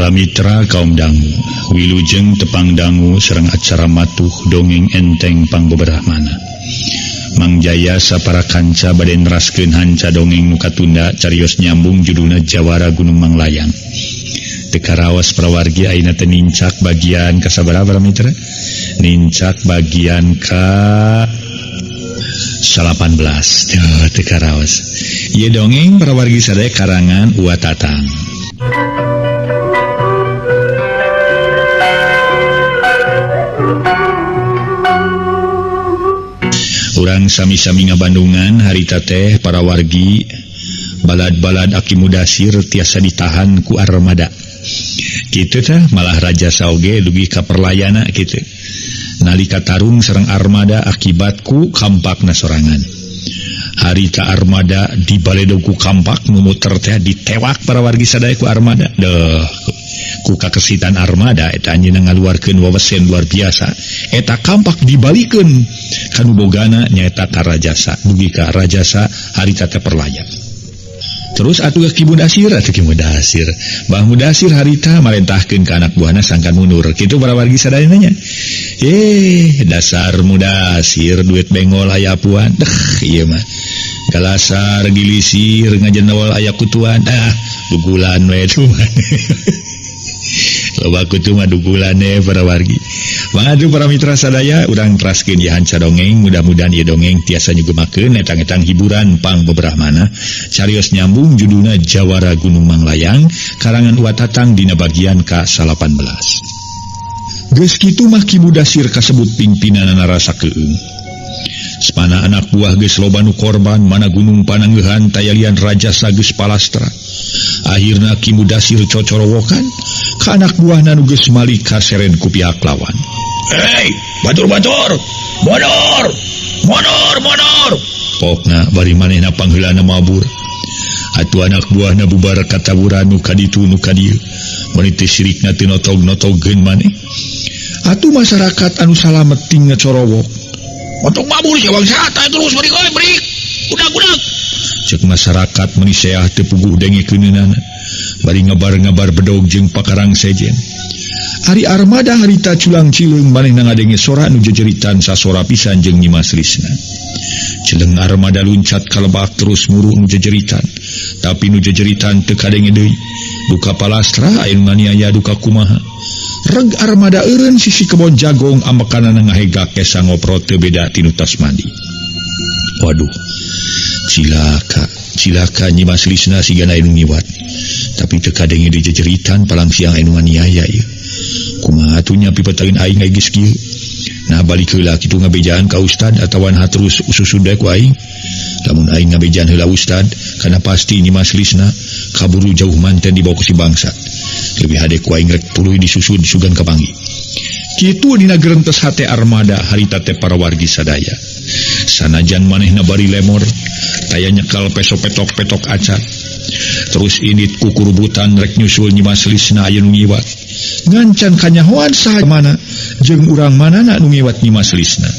Para mitra kaum dangu, wilujeng tepang dangu sareng acara matuh dongeng enteng pangbeberahmana. Mang Jaya sapara kanca bade neraskeun hanca dongeng nu katunda carios nyambung judulna Jawara Gunung Manglayang. Teu karaos prawargi ayeuna teh nincak bagian ka sabaraha para mitra? Nincak bagian ka 18. Teu karaos. Ieu dongeng prawargi sadaya karangan Uwa Tatang. Urang sami-sami ngabandungan harita teh para wargi balad-balad Aki Mudasir tiasa ditahan ku armada. Kitu teh malah raja saoge dugi ka perlayana kitu. Nalika tarung sareng armada akibat ku kampakna sorangan. Harita armada dibaledog ku kampak nu muter teh ditewak para wargi sadaya ku armada. Deuh, ku kakesitan armada eta anjeunna ngaluarkeun wewesen luar biasa. Eta kampak dibalikeun kanu bogana nyaeta ka rajasa, dugi ka rajasa harita teh perlayan. Terus atuh Ki Mudasir, atuh Ki Mudasir. Bah Mudasir harita marentahkeun ka anak buahna sangkan mundur. Kitu para wargi sadayana nya. Dasar Mudasir duit bengol aya apuan. Deh, ieu mah. Galasar gilisir ngajenewal aya kutuan. Ah, dugulan we tuh. Loba kutu mah dugulan we para wargi. Mangga para mitra sadaya urang teraskeun ieu hanca dongeng, mudah-mudahan ieu dongeng tiasa nyugemakeun etang-etang hiburan pang beberahmana. Carios nyambung judulna Jawara Gunung Manglayang karangan Uwa Tatang dina bagian ka-18. Geus kitu mah Ki Mudasir kasebut pimpinanana rasa keung. Spana anak buah geus loba nu korban mana gunung panangeuhan tayalian rajasa geus palastra. Akhirna Ki Mudasir cocorowokan ka anak buahna nu geus malik kaseren ku pihak lawan. Hei, batur-batur, mundur, mundur, mundur. Pokna bari manehna pangheulana mabur. Atuh anak buahna bubar kataburan nu kaditu nu kadieu. Meuni teh sirikna teu notog-notogkeun maneh. Atuh masyarakat anu salamet ting ngacorowok. Otong mabur sia bangsa terus balik euy balik. Udag-udag. Cek masyarakat meuni seah teu puguh dengekeunana. Bari ngabar-ngabar bedog jeung pakarang sejen. Ari armada harita culang cileung manehna ngadenge sora nu jejeritan sasora pisan jeung Nyimas Lisna. Celeng armada luncat ka lebak terus muru nu jejeritan. Tapi nu jejeritan teu kadenge deui. Duka palastra aya nu nganiaya duka kumaha. Reg armada eureun sisi kebon jagong ambekanana ngahegak kesa ngoprot teu beda tinu tas mandi. Waduh, cilaka, cilaka Nyimas Lisna sigana aya nu ngiwat. Tapi teu kadenge deui jejeritan palang siang aya nu nganiaya ieu. Kumaha atuh nya pipetaeun aing geus kieu. Nah balik heula kitu ngabejaan ka ustad atawa nah terus ususud deui ku aing. Lamun aing ngabejaan heula ustad, kana pasti Nyimas Lisna kaburu jauh manten dibawa ku si bangsat. Leuwih hade ku aing rek tuluy disusud sugan kapanggih. Kitu dina gerentes hate armada harita teh para wargi sadaya. Sanajan manehna bari lemor, taya nyekal peso petok-petok acan. Terus init kukurubutan rek nyusul Nyimas Lisna aya nu ngiwat. Ngancan kanyahoan saha mana jeung urang manana nu ngiwat Nyimas Lisna.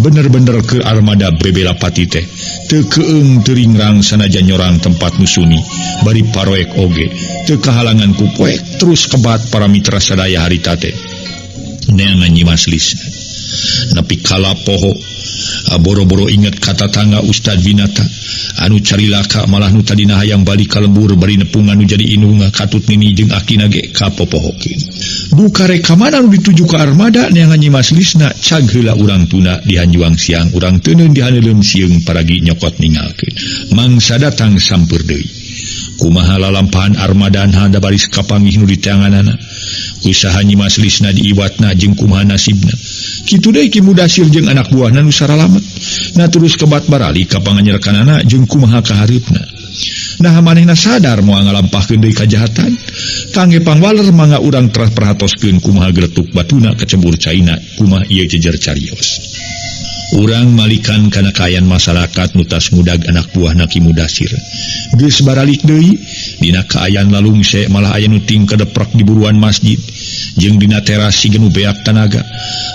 Bener-bener ke armada bebela pati teh teu keung teu ringrang sanajan nyorang tempat nu sunyi bari paroek oge teu kahalangan ku poek terus kebat para mitra sadaya harita teh neangan Nyimas Lisna. Nepi kala poho boro-boro inget ka tatangga Ustad Winata anu carilaka malah nu tadina hayang balik ka lembur bari nepungan nu jadi indungna katut nini jeung akina ge kapopohokeun. Duka rek ka mana nu dituju ka armada neangan Nyimas Lisna cag heula urang tuna dihanjuang siang urang teuneun dihaneuleum sieung paragi nyokot ningalkeun. Mangsa datang sampeur deui. Kumaha lalampahan armada handa baris kapanggih nu diteanganana. Usaha Nyimas Lisna diiwatna jeung kumaha nasibna. Kitu deui Ki Mudasir jeung anak buahna nu saralamet. Nah terus kebat barali ka panganyerekanana jeung kumaha kahareupna. Nah manehna sadar moal ngalampahkeun deui kajahatan. Kangge pangwaler mangga urang terah perhatoskeun kumaha geletuk batuna kecebur caina kumaha ieu jejer carios. Urang malikan kana kaayaan masyarakat nu tas ngudag anak buahna Ki Mudasir. Geus baralik deui dina kaayaan lalungse malah aya nu ting kadeprek di buruan masjid. Jeung dina teras siga nu beak tanaga.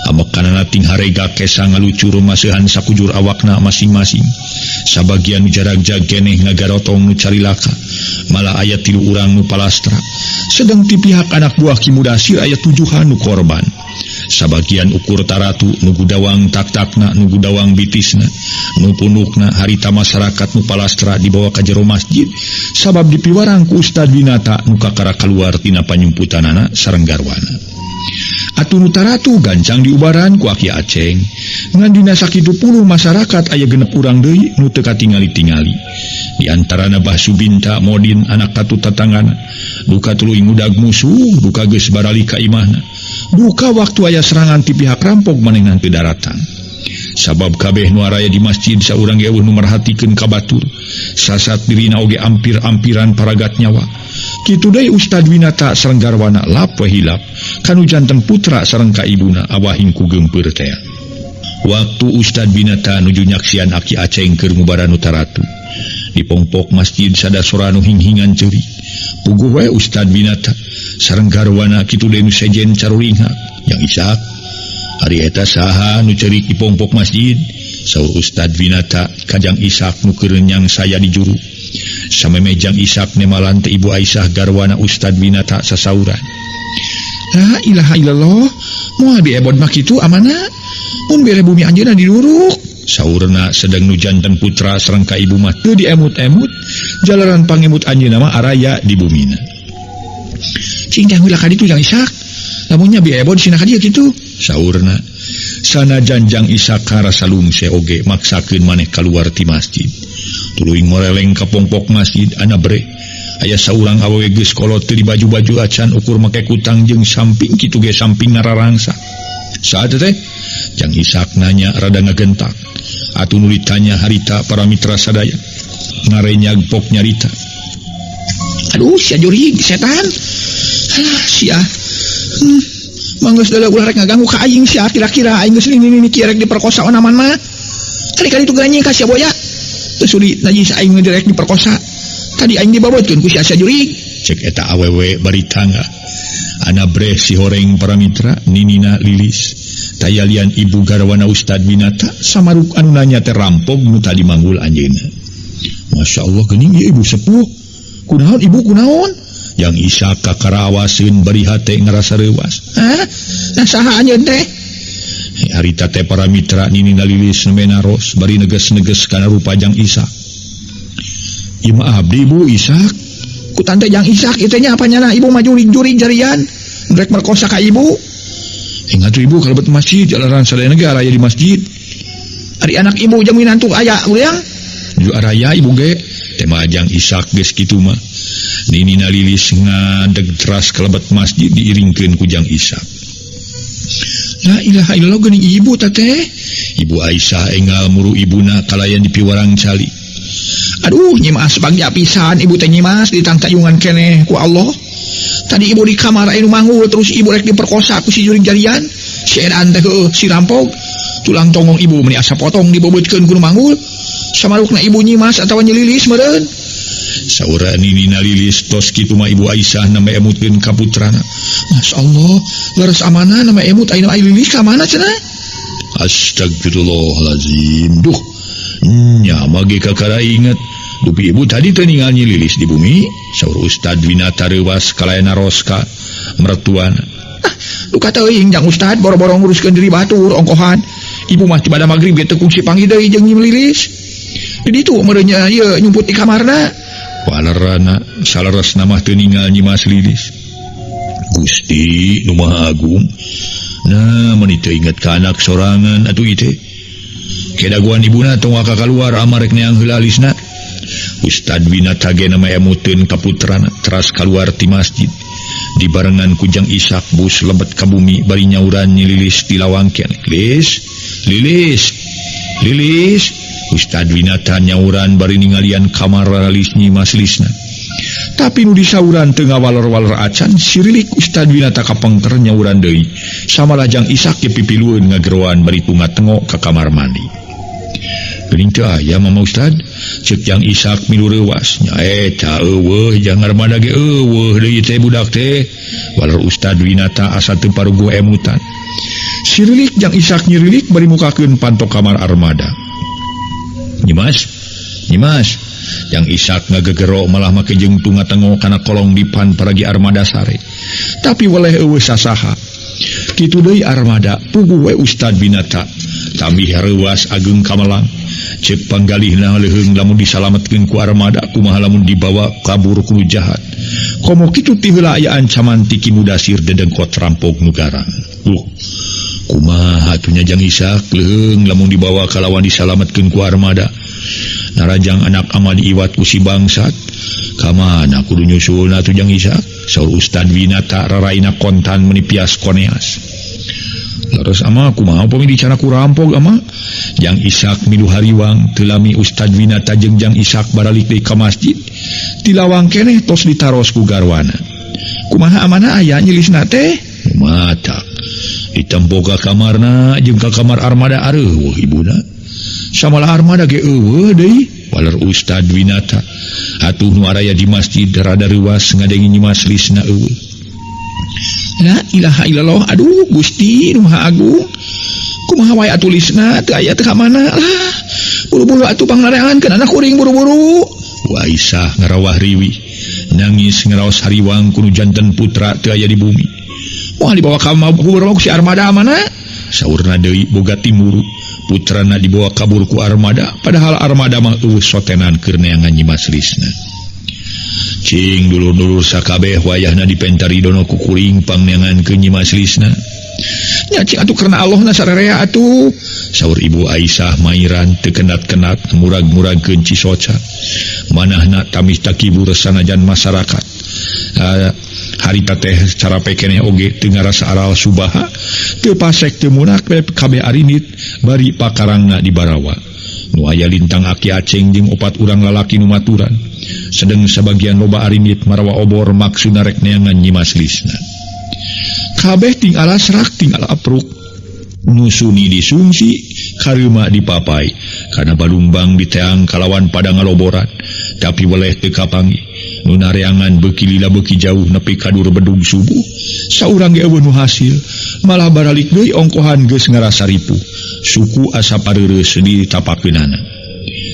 Amekanana ting harega kesa ngalucur maseuhan sakujur awakna masing-masing. Sabagian nu jaragjag keneh ngagarotong nu carilaka. Malah aya 3 urang nu palastra. Sedang ti pihak anak buah Ki Mudasir aya 7 nu korban. Sabagian ukur taratu nu gudawang tak-takna nu gudawang bitisna nu punukna harita masyarakat nu palastra dibawa ka jero masjid sabab dipiwarang ku Ustad Winata nu kakara kaluar tina panyumputanana sareng garwana. Atuh nu taratu gancang diubaran ku Aki Aceng. Ngan dina sakitu puluh masyarakat aya 6 urang deui nu teu katingali-tingali. Di antarana Bah Subinta Modin anak tatu tatanggana. Duka tuluy ngudag musuh, duka geus barali ka imahna. Duka waktu aya serangan ti pihak rampok manehna teu daratang. Sabab kabeh nu araya di masjid saurang ge eueuh nu merhatikeun ka batur. Sasat dirina oge ampir-ampiran paragat nyawa. Kitu deui Ustad Winata sareng garwana lap we hilap. Kanu janten putra sareng ka ibuna awahing ku geumpeur teh. Waktu Ustad Winata nuju nyaksian Aki Aceng keur ngubaran nu taratu. Di pongpok masjid sada sora nu hinghingan ceurik. Puguh we Ustad Winata sareng garwana kitu deui nu sejen carulinghak. Yang Isak ari eta saha nu ceurik di pongpok masjid? Saur Ustad Winata kajang Isak nu keur nyang saya di juru. Sameme jang Isak nemalan teh Ibu Aisyah garwana Ustad Winata sasauran. La ilaha illallah, moal diebod mah kitu amana? Mun bere bumi anjeunna diduruk. Saurna sedang nu janten putra sareng ka ibu mah teu diemut-emut, jalaran pangemut anjeunna mah araya di bumina. Cing teh heula ka ditu Jang Isak. Lamunnya biebod sina ka dieu kitu. Saurna sanajan Jang Isak karasa lungse oge maksakeun maneh kaluar ti masjid. Tuluy ngoreleng ka pongpok masjid ana bre. Aya saurang awewe geus kolot teu dibaju-baju acan ukur make kutang jeung samping kitu ge samping ngararangsa. Saat teh Jang Isak nanya rada ngagentak. Atuh nu ditanya harita para mitra sadaya. Ngarenyag pok nyarita. Aduh sia jurig setan. Alah sia. Manggeus deuleu ulah rek ngaganggu ka aing sia kira-kira aing geus nini-nini kieu rek diperkosa onaman mah. Kali-kali tu ganyi ka sia boya. Teu sudi najis aing rek diperkosa. Tadi aing dibabotkeun ku sia sia jurig. Cek eta awewe bari tangga. Ana breh si horeng para mitra ninina lilis. Tayalian ibu garwana Ustad Winata samaruk anu nanya teh rampok nu tadi manggul anjeunna. Masya Allah geuning ieu ibu sepuh. Kunaon ibu kunaon? Yang Isak kakarawaseun bari hate ngarasa reuas. Hah? Nah saha anjeun teh? Harita teh para mitra ninina lilis nembe naros bari neges-neges kana rupa Jang Isak. Ieu mah abdi Bu Isak. Ku tante Jang Isak ieu teh nya apa nyana ibu mah jurig-jurig jarian. Rek merkosa ka ibu. Ingat tuh ibu kalebet masjid jalanan sadaya negara aya di masjid. Ari anak ibu jeung minantu aya urang. Ju araya ibu ge teh mah Jang Isak geus kitu mah. Ninina lilis ngadeg teras kalebet masjid diiringkeun ku Jang Isak. La ilaha illallah geuning ibu ta teh. Ibu Aisyah enggal muru ibuna kalayan dipiwarang cali. Aduh nyimas bagja pisan ibu teh nyimas ditangtayungan keneh ku Allah. Tadi ibu di kamar anu manggul terus ibu rek diperkosa ku si jurig jarian. Si edan teh heueuh si rampok. Tulang tonggong ibu meuni asa potong dibobotkeun ku nu manggul. Samarukna ibu nyimas atawa nyelilis meureun. Saura ninina lilis tos kitu mah Ibu Aisyah nembe emutkeun ka putrana. Masya Allah, leres amanah nembe emut ayeuna ai lilis ka mana cenah? Astagfirullahalazim. Duh, nya mah ge kakara inget. Dupi ibu tadi teu ningal nyi lilis di bumi. Saur Ustad Winata reuwas kalayan naros ka mertuana. Ah, duka teuing jang Ustad boro-boro nguruskeun diri batur ongkohan. Ibu mah ti bada magrib ge teu kungsi panggih deui jeung nyi lilis. Di ditu meureun ieu nyumput di kamarna. Walerana saleresna mah teu ningal Nyi Mas Lilis. Gusti nu Maha Agung. Nah, meuni teu inget ka anak sorangan atuh ieu teh. Kedaguan ibuna tong waka kaluar amarek neang heula alisna. Ustad Winata ge nama emuteun ka putrana teras kaluar ti masjid. Dibarengan ku Jang Isak bus lebet ka bumi bari nyauran Nyi Lilis di lawang keneh. Lilis, Lilis, Lilis. Ustad Winata nyauran bari ningalian kamar Lilis Nyi Mas Lisna. Tapi nu disauran teu ngawalor-walor acan sirilik Ustad Winata kapengker nyauran deui. Samalah Jang Isak ge pipilueun ngageroan bari tunga tengok ka kamar mandi. Geuning teu aya Mama Ustad? Cek Jang Isak milu reuwas. Nya eta eueuh Jang Armada ge eueuh deui teh budak teh. Waler Ustad Winata asa teu paruguh emutan. Sirilik Jang Isak nyirilik bari mukakeun panto kamar Armada. Nyimas, Nyimas. Jang Isak ngagegero malah make jeung tunga-tengo kana kolong dipan paragi Armada sare. Tapi weleh eueuh sasaha. Kitu deui Armada puguh we Ustad Winata. Tambih reuwas ageung kamelang. Cek panggalihna leuheung lamun disalametkeun ku Armada kumaha lamun dibawa kabur ku jahat. Komo kitu ti heula aya ancaman ti Ki Mudasir dedengkot rampok nu garang. Kumaha atuh nya Jang Isak leuheung lamun dibawa kalawan disalametkeun ku Armada. Narajang anak ama diiwat ku si bangsat. Ka mana kudu nyusulna atuh Jang Isak? Saur Ustad Winata raraina kontan menipias koneas. Terus ama kumaha upami dicana ku rampok ama? Jang Isak milu hariwang teu lami Ustad Winata jeung Jang Isak baralik deui ka masjid. Ti lawang keneh tos ditaros ku garwana. Kumaha amana aya nyilisna teh? Mata. Ditempo ka kamarna jeung ka kamar Armada areuweuh ibuna. Samalah Armada ge eueuh deui. Waler Ustad Winata. Atuh nu araya di masjid rada reuwas ngadengi Nyimas Lisna eueuh. La ilaha illallah, aduh Gusti nu Maha Agung. Kumaha wae atuh Lisna teu aya teu ka mana lah. Buru-buru atuh pangnareankeun anak kuring buru-buru. Wa Aisyah ngarawah riwih, nangis ngaraos hariwang kudu janten putra teu aya di bumi. Moal dibawa ka kubur ku si Armada mana? Saurna deui boga timuru. Putrana dibawa kabur ku Armada, padahal Armada mah eueuh sotenan keur neangan Nyimas Lisna. Cing dulur-dulur sakabeh wayahna dipentari dono ku kuring pangneangan ke Nyimas Lisna. Nya cing atuh karena Allah na sararea atuh. Saur Ibu Aisyah mairan teu kenat-kenat murag-muragkeun cisoca. Manahna tamis takibur sanajan masyarakat. Harita teh carape keneh oge teu ngarasa aral subaha, teu pasek teu munak kabeh arinit bari pakarangna di barawa. Nu aya lintang aki aceng jeung opat urang lalaki nu maturan. Sedeng sabagian loba arinit marawa obor maksudna rek neangan Nyimas Lisna. Kabeh ting alas rak ting ala apruk. Nusuni disungsi, kareuma dipapai. Kana balumbang diteang kalawan pada ngaloboran. Tapi weleh teu kapanggih. Nu nareangan beuki lila beuki jauh nepi ka dur bedug subuh. Saurang ge eueuh nu hasil, malah baralik deui ongkohan geus ngarasa ripuh. Suku asa pareureus ditapakeunana.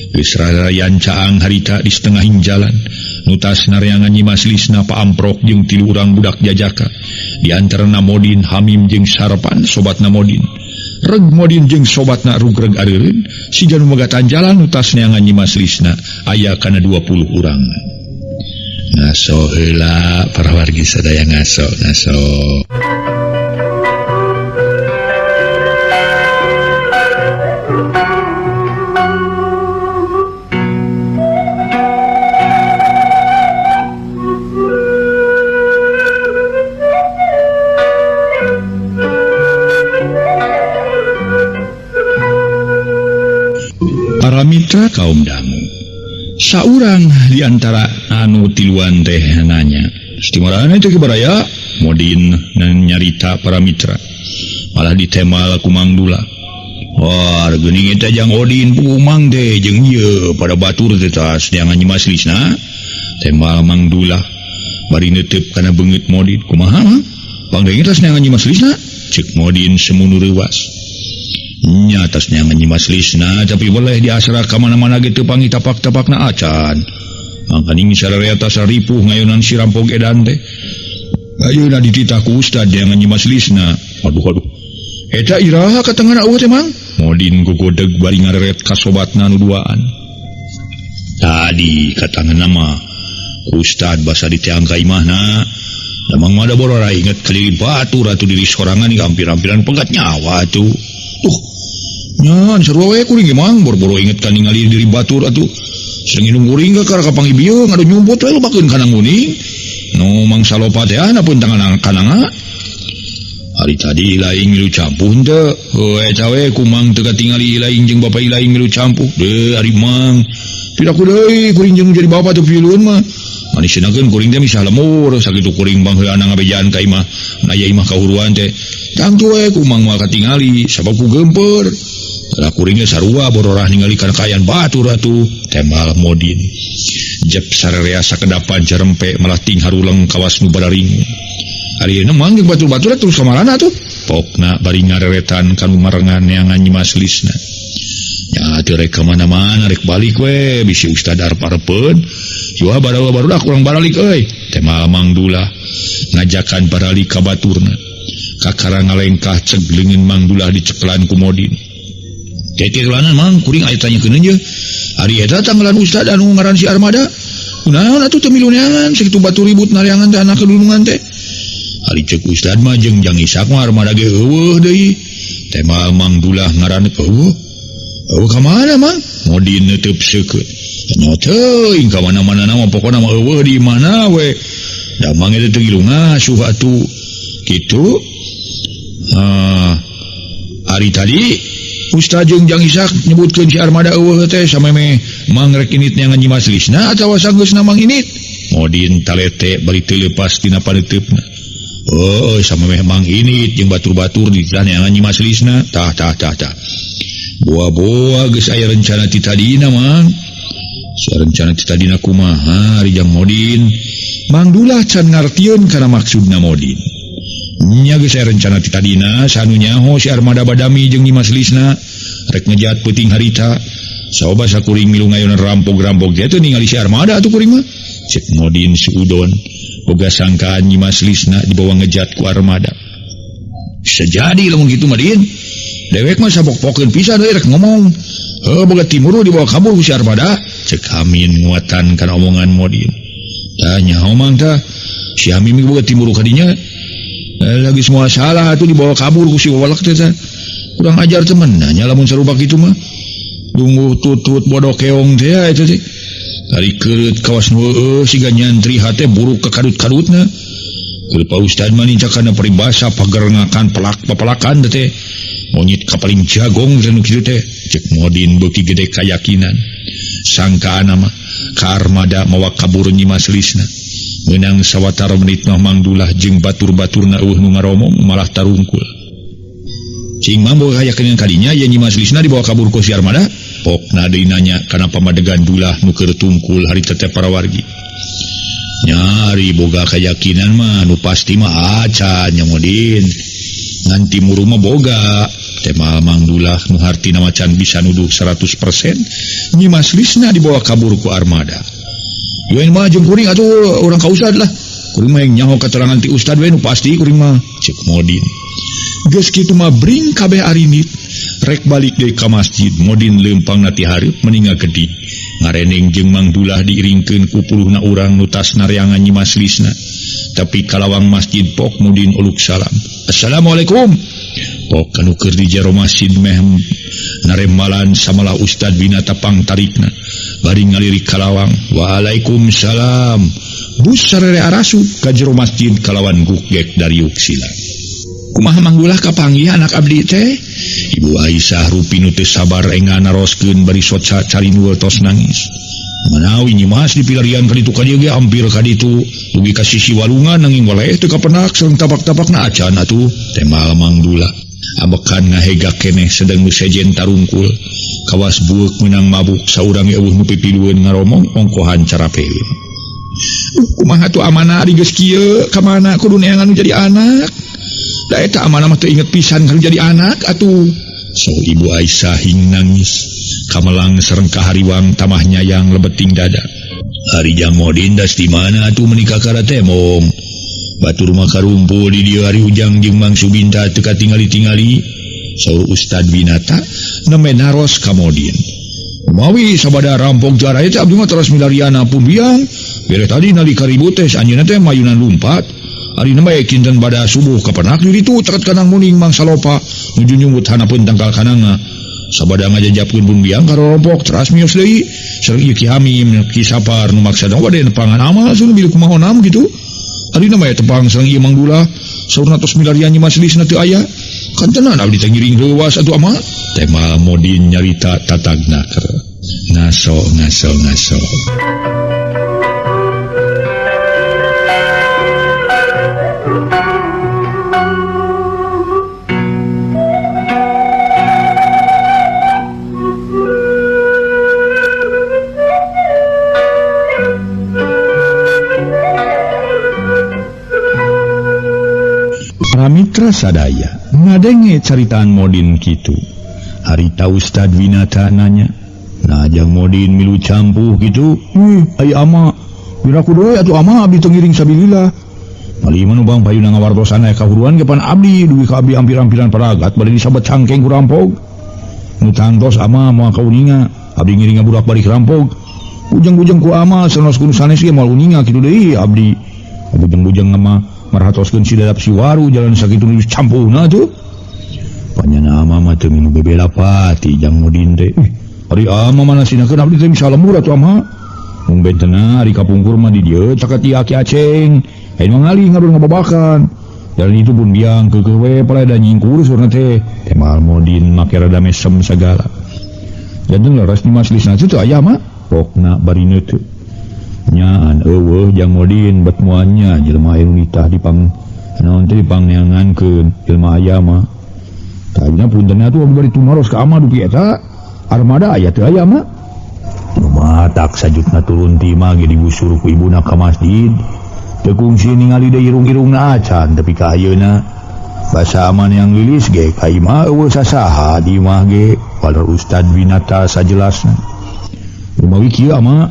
Geus rarayan caang harita di setengahing jalan. Nutas nareangan Nyimas Lisna paamprok jeung tilu urang budak jajaka. Di antarana Modin, Hamim jeung Sarpan sobatna Modin. Reg Modin jeung sobatna rugreg areureun, siga nu megatan jalan nutas neangan Nyimas Lisna aya kana 20 urang. Ngaso heula para wargi sadaya ngaso ngaso. Para mitra kaum dangu, saurang di antara anu tiluan teh nanya, "Istimarana teh baraya?" Modin nyarita para mitra. Malah ditemal ku Mang Dula. Wah, geuning eta Jang Odin pumang teh jeung ieu pada batur teh tas neangan Nyimas Lisna. Temal Mang Dula bari neuteup kana beungeut Modin. Kumaha? Bang deui tas neangan Nyimas Lisna? Ceuk Modin semunu reuwas. Nya atas neangan Nyimas Lisna tapi boleh diasra ka mana-mana ge teu panggih tapak-tapakna acan. Mangkaning sararea tas ripuh ngayonan si rampok edan teh. Ayeuna dititah ku Ustad neangan Nyimas Lisna. Aduh aduh. Eta iraha ka tengah eueuh teh Mang? Modin gogodeg bari ngareret ka sobatna nu duaan. Tadi katangan mah Ustad basa diteang ka imahna. Damang mah da borora inget keliling batur atuh diri sorangan hampir-hampiran pegat nyawa atuh. Nyan sarua we kuring ge Mang boro-boro inget ka ningali diri batur atuh. Sering indung kuring ge kana kapanggih bieu ngadu nyumput we lupakeun kana nguning. Nu mangsa lopat teh ana pun tangan kananga. Hari tadi laing milu campuh teu. Heuh eta we kumang teu katingali laing jeung bapa laing milu campuh. Deuh ari Mang. Piraku deui kuring jeung jadi bapa teu pilueun mah. Manisnakeun kuring teh misah lemur sakitu kuring bang heuana ngabejaan ka imah. Aya imah kahuruan teh. Tangtu we kumang mah katingali sabab ku geumpeur. Lah kuringnya sarua bororah ningali kana kaayaan batur atuh temal Modin. Jep sararea sakedapan jarempe malah ting haruleng kawas nu bararing. Ari ayeuna mang jeung batur-batur terus kamarana atuh. Pokna bari ngareretan kanu marengan neangan Nyi Mas Lisna. Nya teu rek ka mana-mana rek balik we bisi ustad arep-arepeun. Yeuh barudak kurang baralik euy. Temal Mang Dulah ngajakan baralik ka baturna. Kakara ngalengkah ceg leungeun Mang Dulah dicekelan ku Modin. Teh lanan Mang kuring aya tanyakeun ye. Ari eta tanggalan ustad anu ngaran si Armada. Kunaon atuh teu milu neangan sakitu batur ribut nareangan teh anak kedulungan teh. Ari ceuk ustad mah jeung Jang Isak mah Armada ge eueuh deui. Temal Mang Dulah ngaran eueuh. Eueuh ka mana Mang? Modin neuteub seukeut. Nya teuing ka mana-mana mah pokona mah eueuh di mana we. Da mang eta teu ngilu ngasuh atuh. Kitu. Ari tadi Ustaz jeung Jang Isak nyebutkeun si Armada eueuh teh sameme mang rek init neangan Nyi Mas Lisna atawa sanggeusna mang init. Modin talete bari teu leupas tina paneuteup. Oh, samemeh mang init jeung batur-batur di neangan Nyi Mas Lisna. Tah tah tah tah. Boa-boa geus aya rencana ti tadina mang. Sia rencana ti tadina kumaha ari Jang Modin. Mang Dulah can ngartieun kana maksudna Modin. Nya geus aya rencana ti tadina sanu nyaho si Armada badami jeung Nyi Mas Lisna rek ngejat peuting harita. Coba sakuring milu ngayonan rampok-rampok teh teu ningali si Armada atuh kuring mah. Cek Modin suudon boga sangkaan Nyi Mas Lisna dibawa ngejat ku Armada. Bisa jadi lamun kitu mah Din. Dewek mah sabok-pokeun pisan euy rek ngomong. Heuh boga timuru dibawa kabur ku si Armada. Cek Amin nguatan kana omongan Modin. Tah nyaho mang tah si Amin boga timuru ka dinya. Lagi semua salah atuh dibawa kabur ku si wawalak teh tah. Kurang ajar temen nanya lamun sarupa kitu mah. Dunggu tutut bodoh keong teh eta teh. Ari keureut kawas nu heueuh siga nyantri hate buruk kakadut-kadutna. Keur Pak Ustad mah nincak kana peribahasa pagerengakan pelak papelakan teh. Monyet kapaling jagong teh nu kitu teh. Cek Modin beuki gede kayakinan. Sangkaana mah ka Armada mawa kabur Nyi Mas Lisna. Meunang sawatara menit mah Mang Dulah jeung batur-baturna eueuh nu ngaromong malah tarungkul. Cing mang boga kayakinan kadinya ye Nyi Mas Lisna dibawa kabur ku si Armada. Pokna deui nanya kana pamadegan Dulah nu keur tungkul harita teh para wargi. Nyari boga kayakinan mah nu pasti mah acan nya Modin. Ngan timuru mah boga. Temal Mang Dulah nu hartina macan bisa nuduh 100% Nyi Mas Lisna dibawa kabur ku Armada. Yeuh mah jeung kuring atuh urang ka ustad lah. Kuring mah yang nyaho keterangan ti ustad we nu pasti kuring mah. Cek Modin. Geus kitu mah bring kabeh arinit. Rek balik deui ka masjid Modin leumpangna ti hareup meninga gede. Ngareneng jeung Mang Dulah diiringkeun ku puluhna urang nu tas nareangan Nyi Mas Lisna. Tapi kalawang masjid pok Modin uluk salam. Assalamualaikum. Pok kanu keur di jero masjid meh naremalan samalah Ustad Winata pangtarikna. Bari ngalirik kalawang. Waalaikumsalam. Bus sarere arasup ka jero masjid kalawan gugek dariuk sila. Kumaha Mang Dulah kapanggih anak abdi teh? Ibu Aisyah rupi nu teu sabar engan naroskeun bari soca carinueul tos nangis. Manawi Nyi Mas dipilarian ka ditu ka dieu ge hampir ka ditu. Dugi ka sisi walungan nanging waleh teu kapenak sareng tapak-tapakna acan atuh. Temal Mang Dulah. Abekan ngahega keneh sedeng nu sejen tarungkul. Kawas bueuk meunang mabuk saurang ge eueuh nu pipilueun ngaromong ongkohan carapeun. Kumaha tuh amanah ari geus kieu ka mana kudu neangan nu jadi anak. Da eta amanah mah teu inget pisan kalau jadi anak atuh. So Ibu Aisyah hing nangis. Kamelang sareng kahariwang tamah nyayang lebeting dada. Ari Jang Modin das di mana atuh menikah kana temong. Batur mah karumpul di dieu ari Ujang jeung Mang Subinta teu katingali-tingali. Saur Ustad Winata nembe naros ka Modin. Mawi sabada rampok jara teh abdi mah teras milariana pun biang. Bere tadi nalika ribut teh anjeunna teh mayunan lumpat. Ari nembe kinten bada subuh kapenak di ditu teket kanang muning Mang Salopa nuju nyumbut hanapeun tangkal kanangna. Sabada ngajajapkeun pun biang karompok teras mios deui. Sareng ieu Ki Hamim Ki Sapar nu maksana bade nepangan amal sun bilu kumaha nam kitu. Ari nembe tepang sareng ieu Mang Dulah saurna tos milarian Nyi Mas Lisna teu aya. Kantenan abdi teh ngiring leuwas atuh amal. Temal Modin nyarita tatagna keur. Ngaso ngaso ngaso. Para mitra sadaya ngadenge caritaan Modin kitu. Harita Ustad Winata nanya, "Nah jang Modin milu campuh kitu?" "Ih, ai ama, piraku deui atuh ama abdi teu ngiring sabilillah." Malima nu bang payuna ngawartosan aya kahuruan ge pan abdi dugi ka abdi ampir-ampiran paragat bari disabet cangkeng ku rampog. Nu tangtos ama moal kauninga, abdi ngiring ngaburak bari rampog. Bujang-bujang ku ama sanos ku nu sanes ge moal uninga kitu deui abdi. Bujang-bujang ama marhatoskeun si dadap si waru jalan sakitu nu campuhna tuh. Panyana ama mah teu minum bebela pati jang Modin teh. Ih, ari ama mana sinakeun abdi teh bisa lembur atuh ama. Mung bentena ari kapungkur mah di dieu caket ieu Aki Aceng. Aya nu ngalih ngadon ngababakan. Jalan itu pun biang keukeuh we palada nyingkur surna teh. Temal Modin make rada mesem sagala. Janten leres di majelisna teh aya mah pokna bari teu. Nyaan eueuh jang Modin bet moalnya jelema anu nitah di pang naon teh dipangneangankeun jelema aya mah. Tadinya punten atuh abdi bari tumaros ka ama dupi eta armada aya teu aya mah. Nu matak sajutna turun ti imah ge digusur ku ibuna ka masjid. Teu kungsi ningali deui irung-irungna acan tepi ka ayeuna. Basa aman yang lilis ge ka imah eueuh sasaha di imah ge waler Ustad Winata sajelasna. Rumawi kieu ama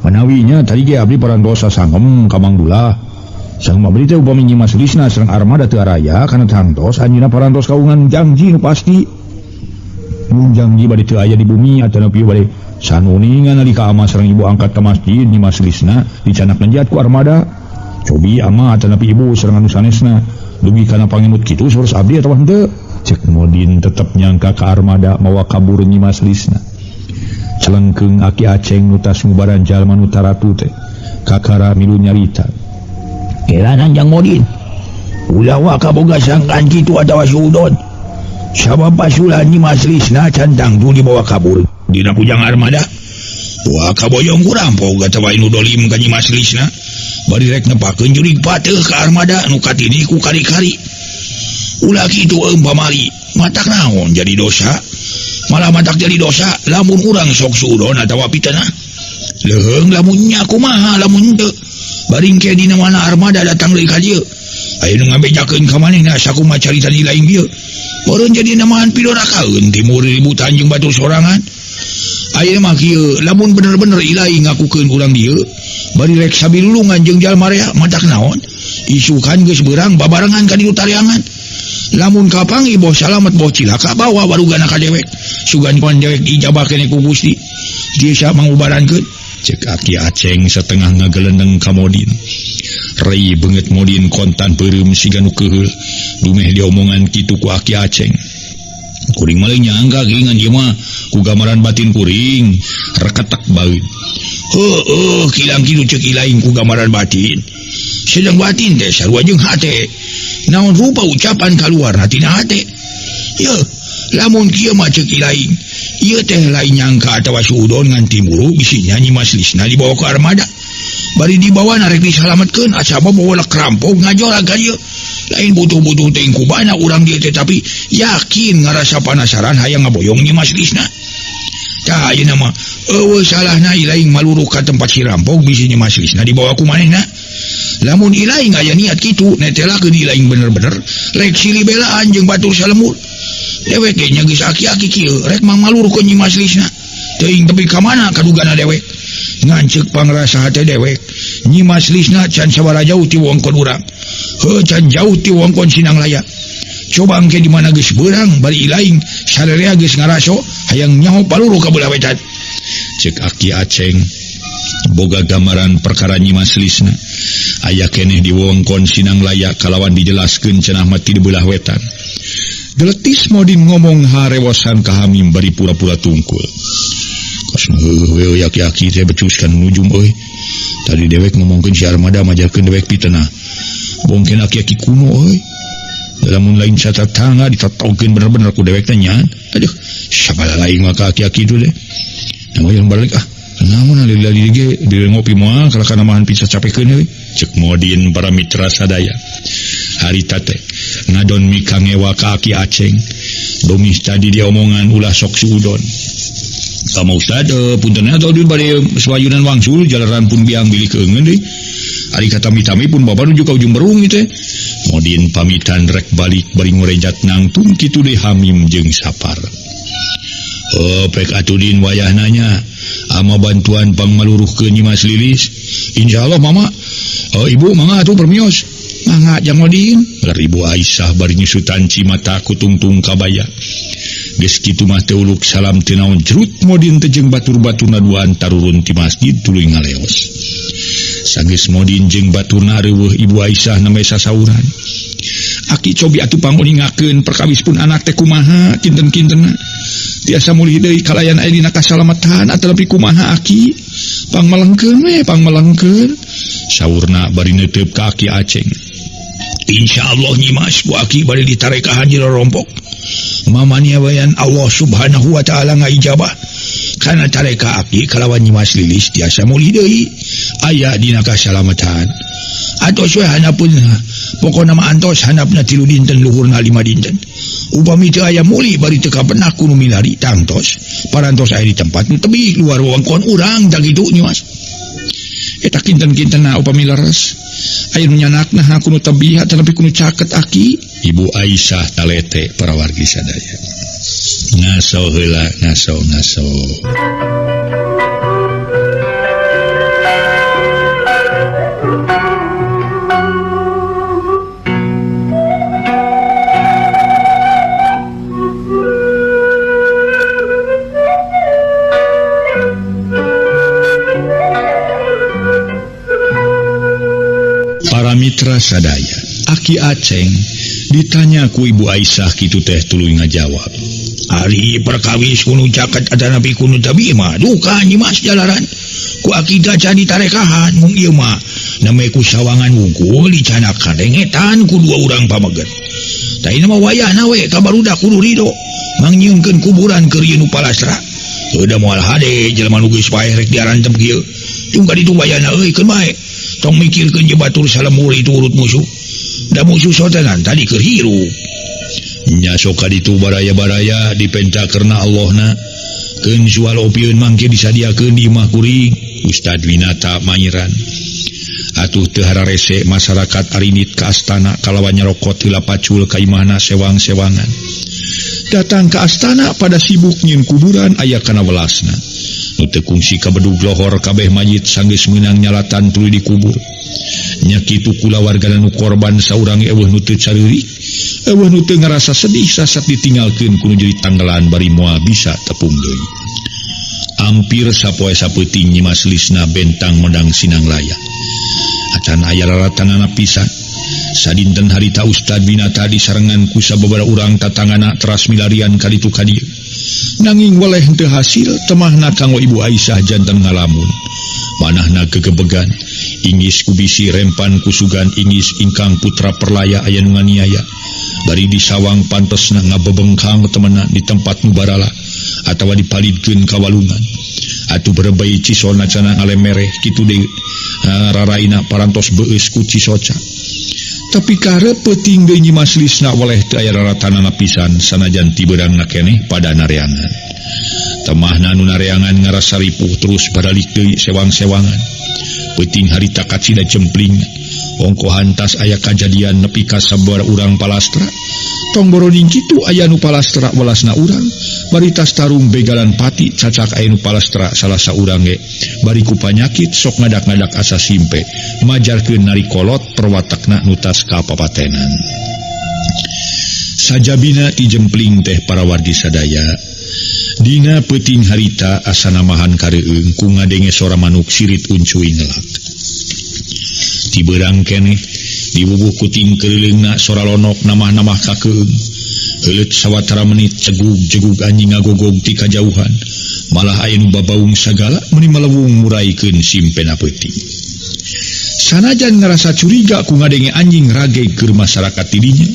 manawinya tadi ge abdi parantos sasangem ka Mang Dullah. Sang abdi teh upami Nyi Mas Lisna sareng armada teu araya kana tangtos anjeunna parantos kaungan janji nu pasti. Mun janji bade teu aya di bumi atanapi bade sanuningan nalika ama sareng ibu angkat ka masjid Nyi Mas Lisna dicanak nenjat ku armada. Cobi ama atanapi ibu sareng anu sanesna dugi kana pangemut kitu saurus abdi atawa henteu. Cek Modin tetep nyangka ka armada mawa kabur Nyi Mas Lisna. Celengkeung Aki Aceng nu tas ngubaran jalma nu taratu teh kakara milu nyarita. Kelanan jang Modin, ulah waka boga sangkaan kitu atawa suudon. Sabab pasulan Nyi Mas Lisna can tangtu dibawa kabur dina kujang armada. Wah kaboyong ku rampog atawa anu dolim ka Nyi Mas Lisna. Bari rek nepakeun jurig pateuh ka armada nu katini ku kari-kari. Ulah kitu eum pamali, matak naon jadi dosa. Malah matak jadi dosa lamun urang sok suudon atawa fitnah. Leuheung lamun nya kumaha lamun teu. Bari engke dina mana armada datang deui ka dieu. Aya nu ngabejakeun ka manehna sakumaha carita di lain dieu. Meureun jadi namahan pidorakaeun timur ributan jeung batur sorangan. Ayeuna mah kieu, lamun bener-bener ilahi ngakukeun urang dieu, bari rek sabilulungan jeung jalma rea matak naon? Isukan geus beurang babarengan ka dieu tariangan. Lamun kapanggih boh salamet boh cilaka bawa warugana ka dewek. Sugan pan dewek ijabah keneh ku Gusti. Tiasa mangubarankeun. Cek Aki Aceng setengah ngagelendeng ka Modin. Rei beungeut Modin kontan peureum siga nu keuheul. Dumeh diomongan kitu ku Aki Aceng. Kuring mah lain nyangka geuningan ieu mah ku gambaran batin kuring reketek baeud. Heueuh kilang kitu ceuk ilaing ku gambaran batin. Sedang batin teh sarua jeung hate. Naon rupa ucapan kaluarna tina hate. Yeuh, lamun kieu mah ceuk ilaing. Ieu teh lain nyangka atawa suudon ngan timburu bisi Nyi Mas Lisna dibawa ke armada. Bari dibawa rek disalametkeun asaba bawa kerampok ngajorag ka dieu. Lain butuh-butuh teh kubana urang dieu teh tapi yakin ngarasa panasaran hayang ngaboyong Nyi Mas Lisna. Tah ayeuna mah eueuh salahna ilaing maluruh ka tempat si rampok bisi Nyi Mas Lisna dibawa ku manehna. Lamun ilaing aya niat kitu netelakeun ilaing bener-bener rek silih belaan jeung batur salemur. Dewek ge nya geus aki-aki kieu rek mangmaluruh ka Nyi Mas Lisna. Teuing tepi ka mana kadugana dewek. Ngan ceuk pangrasa hate dewek Nyi Mas Lisna can sabaraha jauh ti wongkon urang. Heuh can jauh ti wongkon Sinang Laya. Coba engke di mana geus beurang bari ilaing sarerea geus ngaraso hayang nyaho paluruh ka belah wetan. Cek Aki Aceng boga gambaran perkara Nyi Mas Lisna. Aya keneh di wongkon Sinang Laya kalawan dijelaskeun cenah mah ti belah wetan. Geletis Modin ngomong harewosan ka Hamim bari pura-pura tungkul. Kos heueuh aki-aki teh becuskan nujum euy. Tadi dewek ngomongkeun si armada majarkeun dewek pitenah. Bongken aki-aki kuno euy. Lamun lain catatangga ditotongkeun bener-bener ku dewek teh nya. Aduh, sabala lain mah ka aki-aki itu deh. Nah, yang balik ah. Namun lali-lali ge di ngopi moal kalahkan namahan bisa capekeun euy. Cek Modin para mitra sadaya. Harita teh ngadon mika ngewa ka Aki Aceng. Domih tadi dia omongan ulah sok suudon. Ka Ustad punten atau di bade sewayunan wangsul jalaran pun biang bilih keungeun deui. Ari katami-tami pun bapa nuju ka ujung berung ieu teh. Modin pamitan rek balik bari ngorejat nangtung kitu deui Hamim jeung Sapar. Oh, pek atudin wayah nanya ama bantuan pangmaluruhkeun Nyimas Lilis. Insyaallah mama. Oh, ibu mangga atuh permios. Mangga jang Modin. Lar Ibu Aisyah bari nyusutan cimata kutungtung kabaya. Geus kitu mah teu uluk salam teu naon jerut Modin teh jeung batur-baturna duaan tarurun ti masjid tuluy ngaleos. Sanggeus Modin jeung baturna reueuh Ibu Aisyah nembe sasauran. Aki cobi atuh panguningakeun perkawis pun anak teh kumaha kinten-kintenna. Tiasa mulih deui kalayan aya dina kasalamatan atanapi kumaha aki. Pangmelengkeun we pangmelengkeun. Saurna bari neuteup ka Aki Aceng. Insyaallah Nyimas ku aki bari ditarekahan jero rompok. Mamania wayan Allah Subhanahu wa taala ngaijabah. Kana tareka aki kalawan Nyimas Lilis tiasa mulih deui aya dina kasalamatan. Atos we hanapun pokona mah antos hanapna 3 dinten luhurna 5 dinten. Upami teu aya mulih bari teu kapenak ku nu milari tangtos. Parantos aya di tempat nu tebih luar wewengkon urang tah kitu Nyimas. Eta kinten-kintenna upami leres. Aya nu nyanakna ku nu tebih atanapi ku nu caket aki. Ibu Aisyah talete para wargi sadaya. Ngaso heula ngaso ngaso. Para mitra sadaya, Aki Aceng ditanya ku Ibu Aisyah kitu teh tuluy ngajawab. Ari perkawis kuno caket atanapi kuno tabi mah duka Nyimas jalaran. Ku aki can ditarekahan mung ieu mah name ku sawangan wungkul dicanak kadengetan ku dua urang pameget. Tah mah wayahna we ka barudak kudu rido mangnyieunkeun kuburan keur ieu nu palastra. Heuda moal hade jelema nu geus paeh rek diarantem kieu. Tungka ditu wayahna euy keun bae. Tong mikirkeun je batur salemur itu urut musuh. Da musuh sotenan tadi keur hirup. Nya sok ka ditu baraya-baraya dipenta karena Allahna. Keun jual opieun mangke disadiakeun di imah kuring. Ustad Winata manyiran. Atuh teu hararese masyarakat arinit ka astana kalawan nyarokot heula pacul ka imahna sewang-sewangan. Datang ka astana pada sibuk nyieun kuburan aya kana welasna. Nu teu kungsi kabedug lohor kabeh mayit sanggeus meunang nyalatan tuluy dikubur. Nya kitu kulawargana nu korban saurang eueuh nu teu careurik, eueuh nu teu ngarasa sedih sasat ditinggalkeun ku nu jadi tanggalan bari moal bisa tepung deui. Ampir sapoe sapeuting Nyimas Lisna bentang medang sinang laya. Acan aya lalatanana pisan. Sadinten harita Ustad Winata disarengan ku sababaraha urang tatangana teras milarian ka ditu ka dieu. Nanging weleh teu hasil temahna kanggo Ibu Aisyah janten ngalamun. Manahna gegebegan, ingis kubisi rempan kusugan ingis ingkang putra perlaya aya nu nganiaya. Bari disawang pantesna ngabebengkang temena di tempat nu barala atawa dipalidkeun ka walungan. Atuh berebei cisona cenah ngalemereh kitu deui raraina parantos beueus ku cisoca. Tapi karep peuting deui Nyimas Lisna weleh teu aya raratanana pisan sanajan ti beurangna keneh pada nareangan. Temahna nu nareangan ngarasa ripuh terus baralik deui sewang-sewangan. Peuting harita kacida jempling. Ongkohan tas aya kajadian nepi ka sabaraha urang palastra. Tong boroning kitu aya nu palastra welasna urang. Bari tas tarung begalan pati cacak aya nu palastra salah saurang ge. Bari ku panyakit sok ngadak-ngadak asa simpe. Majarkeun nari kolot perwatakna nu tas ka papatenan. Sajabina ti jempling teh para wargi sadaya. Dina peuting harita asa namahan kareueung ku ngadenge sora manuk sirit uncuy ngelak. Ti beurang keneh dibubuh kuting kelileungna sora lonok namah-namah kakeung. Heuleut sawatara menit cegug-jegug anjing ngagogog ti kajauhan. Malah aya nu babaung sagala meuni malewung muraikeun simpena peuting. Sanajan ngarasa curiga ku ngadenge anjing rageg keur masyarakat ti dinya,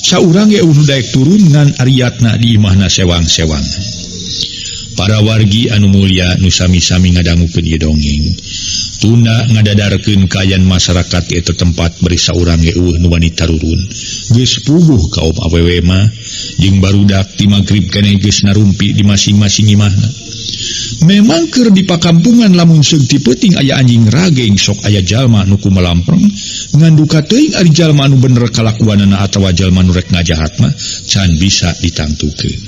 saurang ge eueuh daek turun ngan ariatna di imahna sewang-sewang. Para wargi anu mulia nu sami-sami ngadangukeun ieu dongeng. Tunda ngadadarkeun kaayaan masyarakat eta tempat bari saurang ge eueuh nu wani tarurun. Geus puguh kaum awewe mah jeung barudak ti magrib keneh geus narumpi di masing-masing imahna. Memang keur di pakampungan lamun seug ti peuting aya anjing rageng sok aya jalma nu kumalampreng ngan duka teuing ari jalma anu bener kalakuanana atawa jalma nu rek ngajahat mah can bisa ditangtukeun.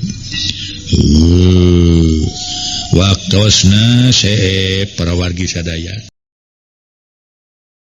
Waktosna seep para wargi sadaya.